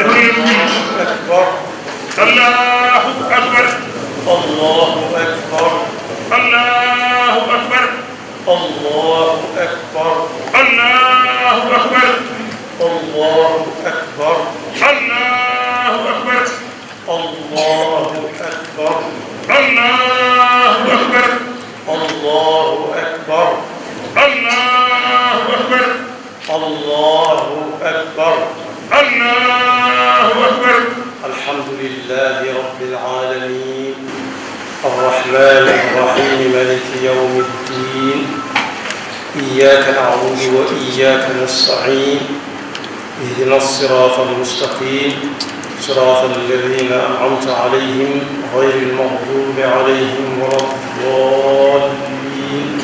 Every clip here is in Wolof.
أكبر الله أكبر الله أكبر الله أكبر الله أكبر الله أكبر الله أكبر الله أكبر الله أكبر الله أكبر الله أكبر الله أكبر الله أكبر الله أكبر الحمد لله رب العالمين الرحمن الرحيم مالك يوم الدين إياك نعبد وإياك نستعين اهدنا الصراط المستقيم صراط الذين أنعمت عليهم غير المغضوب عليهم ولا الضالين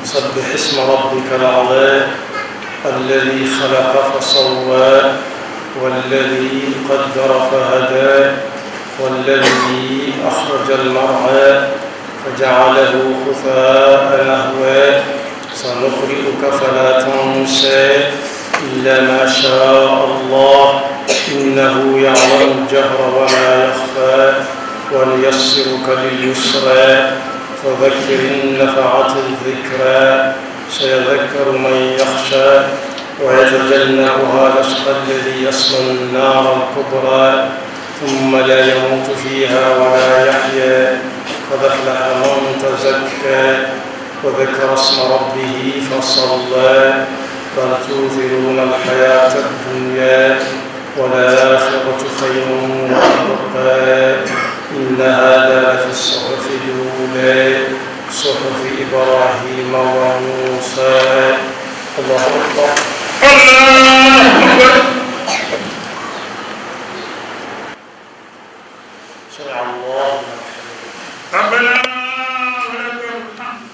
سبح اسم ربك الأعلى الذي خلق فسوى والذي قدر فهدى والذي أخرج المرعى فجعله غثاء نحوا سنقرئك فلا تنسى إلا ما شاء الله إنه يعلم الجهر وما يخفى ونيسرك لليسرى فذكر إن نفعت الذكرى سيذكر من يخشى ويتجنبها الأشقى الذي يصلى النار الكبرى ثم لا يموت فيها ولا يحيا قد أفلح من تزكى وذكر اسم ربه فصلى بل تؤثرون الحياة الدنيا والآخرة خير وأبقى إن هذا لفي الصحف الأولى صحف إبراهيم وموسى الله أكبر الله أكبر شرع الله ربنا ولك الحمد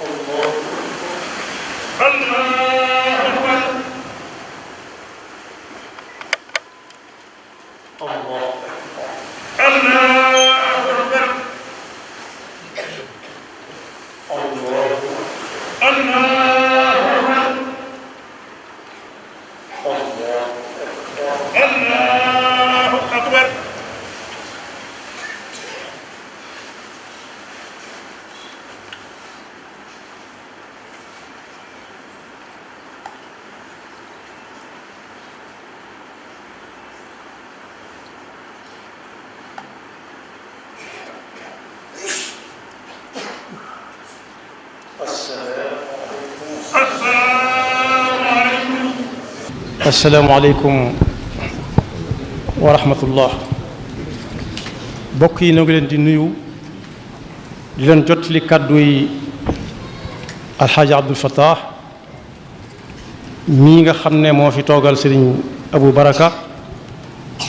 الله الله أكبر الله الله أكبر الله الله أكبر الله الله أكبر السلام عليكم ورحمة الله bokk yi ñoo ngi leen di nuyu di leen jotali kàddu yi alxaaji Abdul Fattah mii nga xam ne moo fi toogal sëriñ Abu Baraka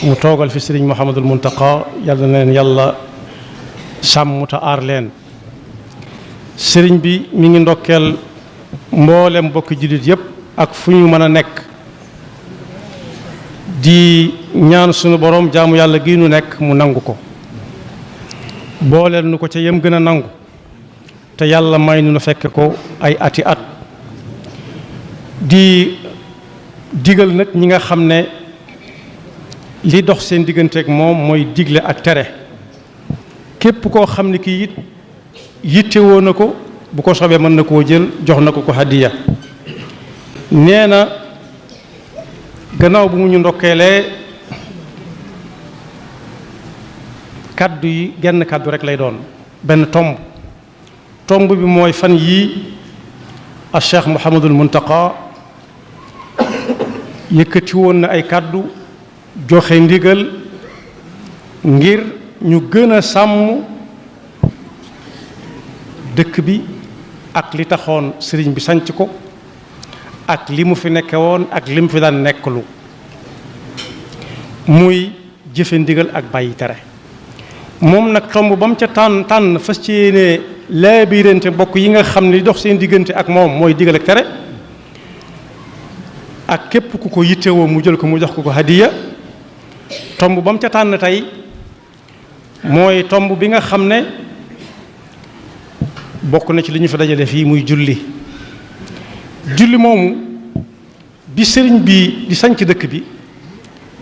mu toogal fi sëriñ Mouhamadul Muntaqa yàlla na leen yàlla sàmm te aar leen sëriñ bi mi ngi ndokkeel mboolem bokki jullit yépp ak fu ñu mën a nekk di ñaan sunu borom jaamu yàlla gi nu nekk mu nangu ko booleel nu ko ca yem gën a nangu te yàlla may nu fekk ko ay ati at di digal nag ñi nga xam ne li dox seen digganteeg moom mooy digle ak tere képp koo xam ne kii it yittewoo na ko bu ko sobee mën na koo jël jox na ko ko hadiya nee na gannaaw bu mu ñu ndokkeelee kaddu yi genn kaddu rek lay doon benn tomb bi mooy fan yii a Cheikh Mouhamadul Muntaqa yëkkati woon na ay kaddu joxe ndigal ngir ñu gën a sàmm dëkk bi ak li taxoon sëriñ bi sanc ko ak li mu fi nekke woon ak li mu fi daan nekklu muy jëfe ndigal ak bàyyi tere moom nag tomb ba mu ca tànn fas ci yéene laabirante bokk yi nga xam ne dox seen diggante ak moom mooy digal ak tere ak képp ku ko yittewoo mu jël ko mu jox ko hadiya tomb ba mu ca tànn tey mooy tomb bi nga xam ne bokk na ci li ñu fi dajale fii muy julli moomu bi sëriñ bi di sanc dëkk bi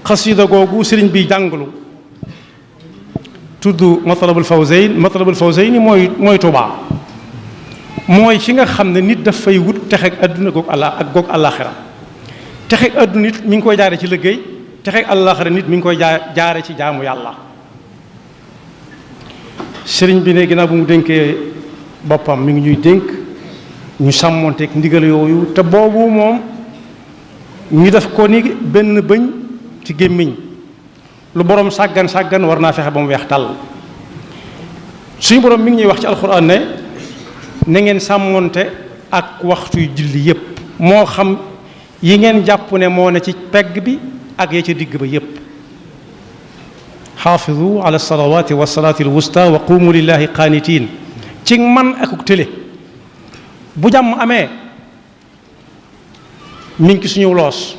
xasida googu sëriñ bi jàngalu tudd matlabul fawzayn mooy Tuubaa mooy fi nga xam ne nit daf fay wut texeeg adduna goog àllaaxira texeeg adduna nit mi ngi koy jaare ci liggéey texeeg àllaaxira nit mi ngi koy jaare ci jaamu yàlla. sëriñ bi ne ginnaaw bu mu dénkee boppam mi ngi ñuy dénk ñu sàmmonteeg ndigal yooyu te boobu moom ñu def ko ni benn bëñ ci gémmiñ lu borom sàggan war naa fexe ba mu weex tàll. suñu borom mi ngi ñuy wax ci alxuraan ne na ngeen sàmmonte ak waxtu yu julli yépp moo xam yi ngeen jàpp ne moo ne ci pegg bi ak ya ca digg ba yépp xaafidu ala salawaati wa salaati alwusta wa qumu lillahi qaanitiin ci man akuk tële bu jàmm amee mi ngi suñu loos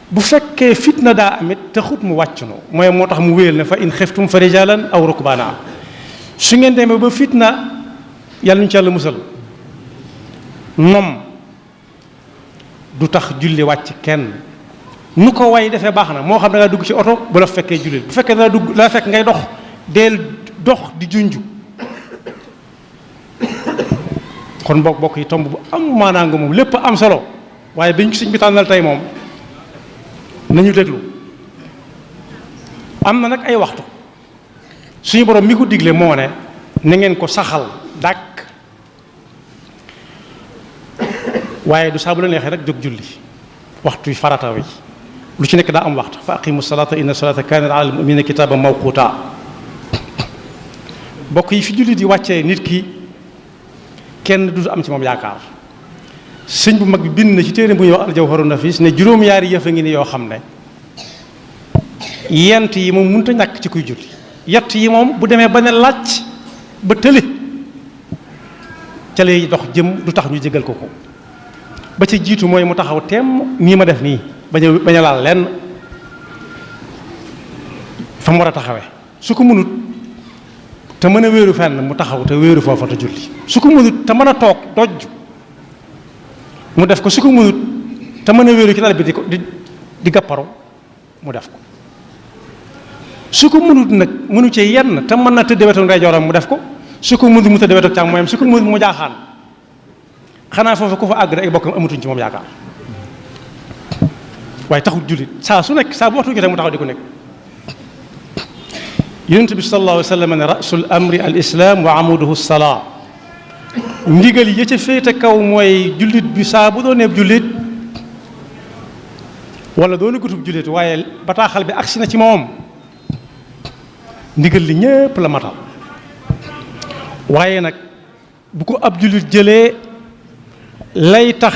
bu fekkee fitna daa amit taxut mu wàcc no mooy moo tax mu wéyal ne fa in xiftum fa rijalan aw rukbaana su ngeen demee ba fitna yàlla ñu ci yàlla musal nom du tax julli wàcc kenn nu ko way defee baax na moo xam da ngaa dugg ci oto bu la fekkee julli bu fekkee da dugg la fekk ngay dox deel dox di junju kon bokk yi tomb bu am maanaa nga moom lépp am solo waaye biñ ko sëñ bi tànnal tey moom nañu déglu am na nag ay waxtu suñu borom mi ko digle moo ne na ngeen ko saxal dàkk waaye du saa bu la neexee rek jóg julli waxtu yi farata wi lu ci nekk daa am waxtu fa aqimu salata inna salata kanat ala al-mu'minina kitaban mawquta bokk yi fi julli di wàccee nit ki kenn du am ci moom yaakaar sëñ bu mag bi bind na ci téere bu ñuy wax al-jawharun nafis ne juróom-yaari yëf a ngi ni yoo xam ne yent yi moom mënut a ñàkk ci kuy julli yett yi moom bu demee ba ne làcc ba tële ca lay dox jëm du tax ñu jégal ko ba ca jiitu mooy mu taxaw temm nii ma def nii bañ a laal lenn fa mu war a taxawee su ko mënut te mën a wéeru fenn mu taxaw te wéeru foofa te julli su ko mënut te mën a toog dojj mu def ko su ko mënut te mën a wéeru ci lal bi di gàpparu mu def ko su ko mënut nag mënu ci yenn te mën na tëdd wetu ndeyjooram mu def ko su ko mënut mu tëdd wetu càmmooñam su ko mënut mu jaaxaan xanaa foofu ku fa àgg rek ay bokkam amatuñ ci moom yaakaar waaye taxut jullit saa su nekk saa bu waxtu jotee mu taxaw di ko nekk yonent bi sallallahu alayhi wa sallam ne rasul amri al islam wa amuduhu salaa ndigal yi ca féete kaw mooy jullit bi saa bu doonee jullit wala doona gutub jullit waaye bataaxal bi agsi na ci moom ndigal li ñépp la matal waaye nag bu ko ab jullit jëlee lay tax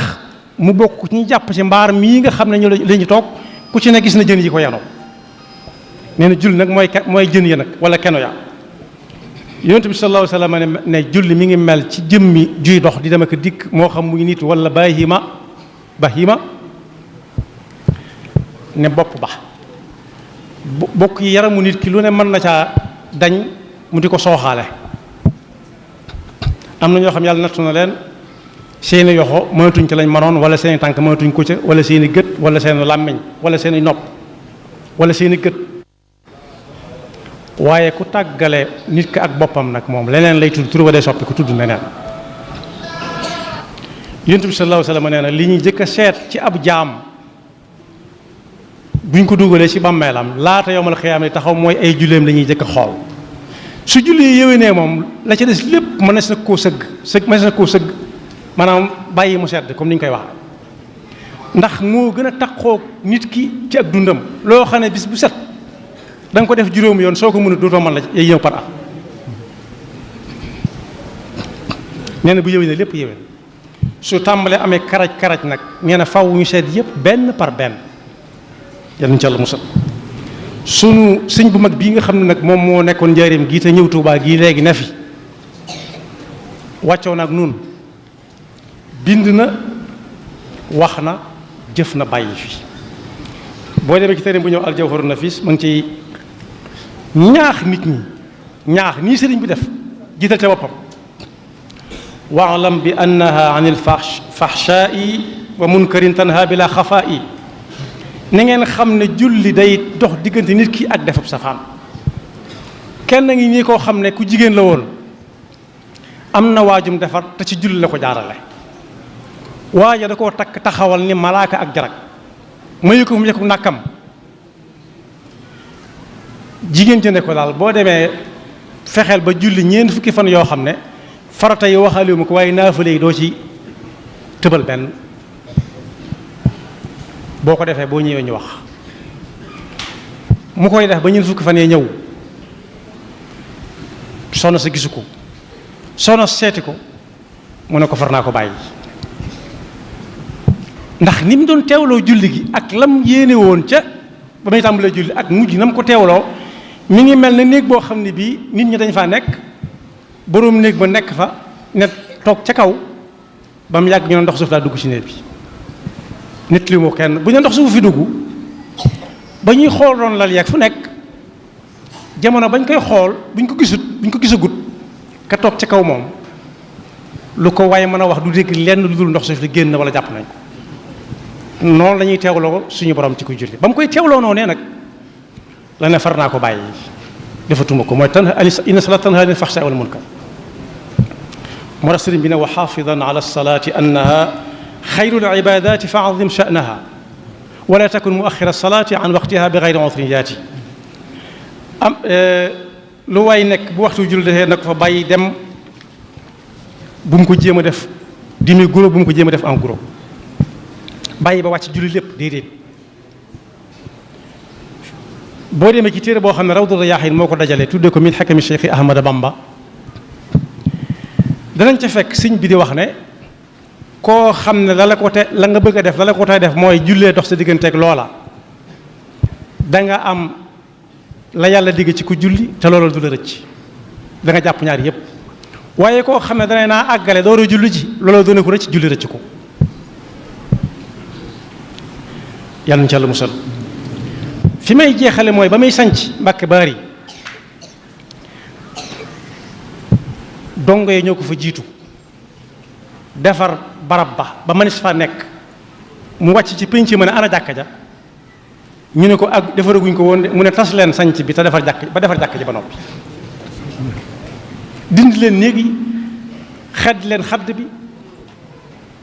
mu bokk ci ñu jàpp ci mbaar mii nga xam ne ñu la ñu toog ku ci ne gis na jën yi ko yanoo nee na julli nag mooy jën ya nag wala keno ya yonent bi sallallahu alayhi wa sallam ne julli mi ngi mel ci jëmmi juy dox di dem ak dikk moo xam muy nit wala bahima ne bopp ba bokk yi yaramu nit ki lu ne mën na caa dañ mu di ko sooxaale am na ñoo xam yàlla nattu na leen seeni yoxo mënatuñ ci lañ mënoon wala seeni tànk mënatuñ ko ca wala seeni gët wala seeni làmmiñ wala seeni nopp wala seeni gët waaye ku tàggale nit ki ak boppam nag moom leneen lay tudd tur wa dee soppi ku tudd neneen yonent bi sallallahu alayhi wa sallam nee na li ñuy jëkk a seet ci ab jaam buñ ko dugalee ci bàmmeelam laata yowmal xiyaam yi taxaw mooy ay julleem la ñuy jëkk a xool su julli yéwénee moom la ca des lépp mënees na koo sëgg maanaam bàyyi mu sedd comme ni ñu koy wax ndax moo gën a taxoo nit ki ci ak dundam loo xam ne bis bu set da nga ko def juróomi yoon soo ko mënut dootoo mën la yay ñëw par at nee na bu yéwénee lépp yéwén su tàmbalee amee karaj nag nee na faw ñu seet yëpp benn par benn yal nañu ci Yàlla musal sunu sëñ bu mag bii nga xam ne nag moom moo nekkoon njaareem gii te ñëw Tuubaa gii léegi ne fi wàccoo nag nun bind na wax na jëf na bàyyi fi boo demee ci téere bu ñëw al-Jawharun Nafis ma ngi ciy ñaax nit ñi ñaax nii sëriñ bi def jiital ca boppam waalam bi annaha an il fahshaa'i wa munkarin tanha bila xafaa'i ni ngeen xam ne julli day dox diggante nit ki ak defub safaan kenn ngi nii koo xam ne ku jigéen la woon am na waajum defar te ci julli la ko jaarale waaja da koo takk taxawal ni malaaka ak jarag mayu ko fu mu yekku nàkkam jigéen ci ne ko daal boo demee fexeel ba julli ñeent fukki fan yoo xam ne farata yi waxaaliwu ma ko waaye naafale yi doo ci tëbal benn boo ko defee boo ñëwee ñu wax mu koy def ba ñeent fukki fan yee ñëw soxna sa gisu ko soxna seeti ko mu ne ko far naa ko bàyyi ndax ni mu doon teewloo julli gi ak lam yéene woon ca ba muy tàmbalee julli ak mujj na mu ko teewloo mi ngi mel ne néeg boo xam ne bii nit ñi dañ faa nekk boroom néeg ba nekk fa ne toog ca kaw ba mu yàgg ñu ne ndox suuf daa dugg ci néeg bi nit li moo kenn bu ñu ndox suuf fi dugg ba ñuy xool doon lal yeeg fu nekk jamono bañ koy xool buñ ko gisagut ka toog ca kaw moom lu ko waaye mën a wax du dégg lenn lu dul ndox suuf li génn wala jàpp nañ ko noonu la ñuy teewloo suñu borom ci kuy julli ba mu koy teewloo noonu nag la ne far naa ko bàyyi defatuma ko mooy inna salaata tanhaa anil fahshaa'i wal munkar moo tax sëriñ bi ne wa xaafidan ala salaati annaha xayrul ibaadaati fa azim sha'naha wala takun muaxira salaati an waqtiha bi gayri udrin yaati am lu waay nekk bu waxtu julli defee na ko fa bàyyi dem bu mu ko jéem a def demi guro bu mu ko jéem a def en gros bàyyi ba wàcc julli lépp déedéet boo demee ci téere boo xam ne Rawdu Rayaahiin moo ko dajale tuddee ko min xakami Cheikh Ahmada Bamba danañ ca fekk sëñ bi di wax ne koo xam ne la nga bëgg a def la la ko tey def mooy jullee dox sa digganteeg loola da nga am la yàlla digg ci ku julli te loola du la rëcc da nga jàpp ñaar yépp waaye koo xam ne danay naa àggale door a julli ji loola doone ko rëcc julli rëcc ko yàlla na ci Yàlla musal fi may jeexale mooy ba may sanc Mbàkke Baari dongo yi ñoo ko fa jiitu defar barab ba manis fa nekk mu wàcc ci pénc ma ne ana jàkka ja ñu ne ko ak defaraguñ ko woon mu ne tas leen sanc bi te defar jàkk ji ba noppi dindi leen néeg yi xedd leen xadd bi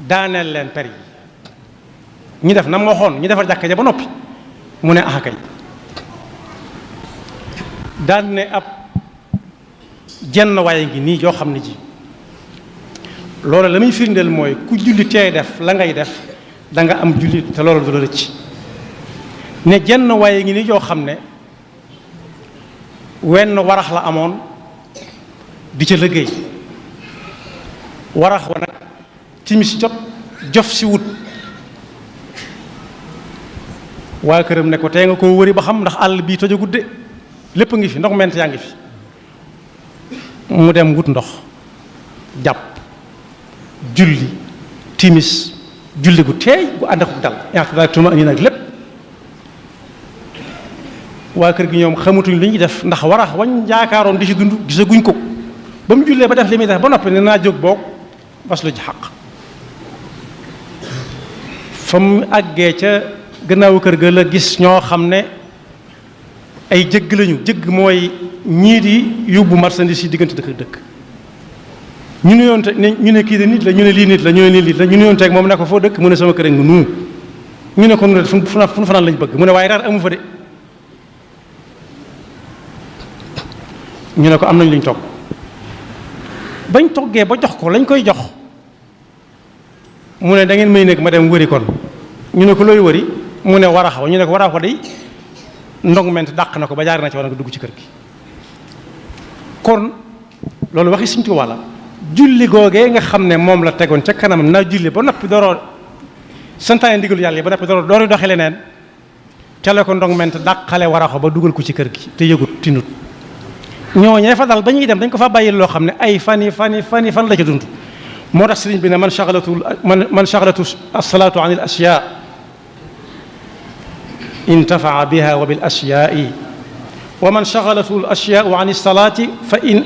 daaneel leen per yi ñu def na ma waxoon ñu defar jàkka ja ba noppi mu ne ah kay daan ne ab jenn waaye ngi nii yoo xam ne ji loolu la muy firndeel mooy ku julli tey def la ngay def da nga am julli te loolu du la rëcc ne jenn waaye ngi nii yoo xam ne wenn warax la amoon di ca liggéey warax wa nag timis jot jof si wut waa këram ne ko tey nga koo wëri ba xam ndax àll bii tojagut de lépp ngi fi ndox ment yaa ngi fi mu dem wut ndox jàpp julli timis julli gu teey gu ànd ak dal yaa tuma andi nag lépp waa kër gi ñoom xamatuñ li ñuy def ndax warax wañ jaakaaroon di ci dund gisaguñ ko ba mu jullee ba def li muy def ba noppi ne naa jóg boog bas lu ci xaq fa mu àggee ca gannaawu kër ga la gis ñoo xam ne ay jëgg lañu jëgg mooy ñii di yóbbu marchandise yi diggante dëkk dëkk ñu ne yoon te ñu ne kii de nit la ñu ne lii nit la ñu ne lii nit la ñu ne yoon teeg moom ne ko foo dëkk mu ne sama kër nga nuu ñu ne ko nu fu nu fanaan lañ bëgg mu ne waaye reer amu fa de ñu ne ko am nañ luñ togg bañ toggee ba jox ko lañ koy jox mu ne da ngeen may nekk ma dem wëri kon ñu ne ko looy wëri mu ne warax wa ñu ne ko warax wa day ndong ment dàq na ko ba jaar na ci war nga dugg ci kër gi kon loolu waxi Sëñ Tuubaa la julli googee nga xam ne moom la tegoon ca kanam naa julli ba noppi dooroo santaane ndigalu yàlla yi ba noppi dooroo doxi leneen ca la ko ndong ment dàqale waraxo ba dugal ko ci kër gi te yëgut tinut ñooñee fa dal ba ñuy dem dañ ko fa bàyyil loo xam ne ay fan la ca dund moo tax sëriñ bi ne man shaghalatu as-salaatu an al-ashyaa intafaa biha wa bil ashyaai wa man shaghalatu al-ashyaau an as-salaati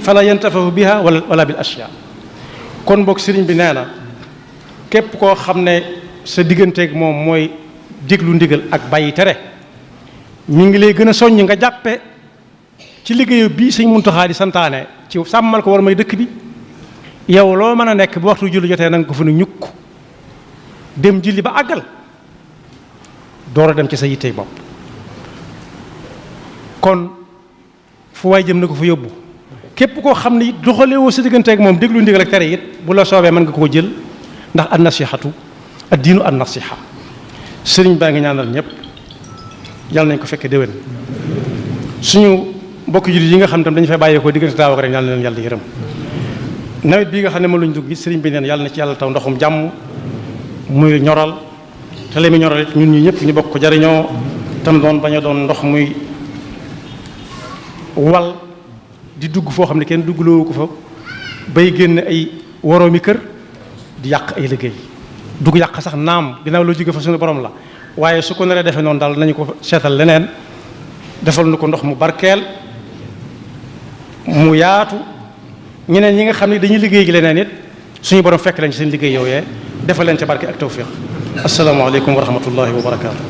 fala yantafahu biha wala bil ashyaa kon boog sëriñ bi nee na képp koo xam ne sa digganteeg moom mooy déglu ndigal ak bàyyi tere mi ngi lay gën a soññ nga jàppe ci liggéeyu bii Sëñ Muntaxaa di santaane ci sàmmal ko war may dëkk bi yow loo mën a nekk bu waxtu julli jotee na nga ko fa ne ñukk dem julli ba àggal door a dem ci sa yittey bopp kon fu waay jëm na ko fa yóbbu képp koo xam ne it doxalewoo sa digganteeg moom déglu ndigal ak tere it bu la soobee mën nga koo jël ndax an nasihatu ad diinu an nasiha sëriñ baa ngi ñaanal ñëpp yàlla nañ ko fekkee déwén suñu mbokki jullit yi nga xam tam dañu fay bàyyeekoo diggante daaw ak ren yàlla na leen yàlla yërëm nawet bii nga xam ne moom lañ dugg sëriñ bi neen yàlla na ci yàlla taw ndoxum jàmm muy ñoral te li muy ñoral it ñun ñi ñëpp ñu bokk ko jariñoo tam doon bañ a doon ndox muy wal di dugg foo xam ne kenn duggloo ko fa bay génn ay woroomi kër di yàq ay liggéey dugg yàq sax naam ginnaaw loo jóge fa suñu borom la waaye su ko naree defee noonu daal nañu ko seetal leneen defal nu ko ndox mu barkeel mu yaatu ñeneen ñi nga xam ne dañuy liggéey gi leneen it suñu borom fekk leen ci seen liggéey yooyee defal leen ca barke ak tawfiq asalaamaaleykum wa rahmatullahi wa barakaatu.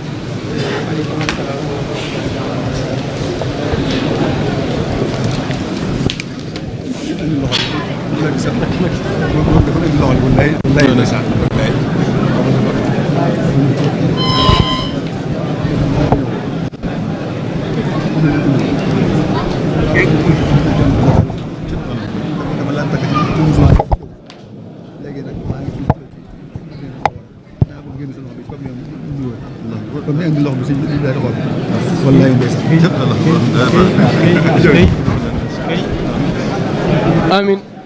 Amin.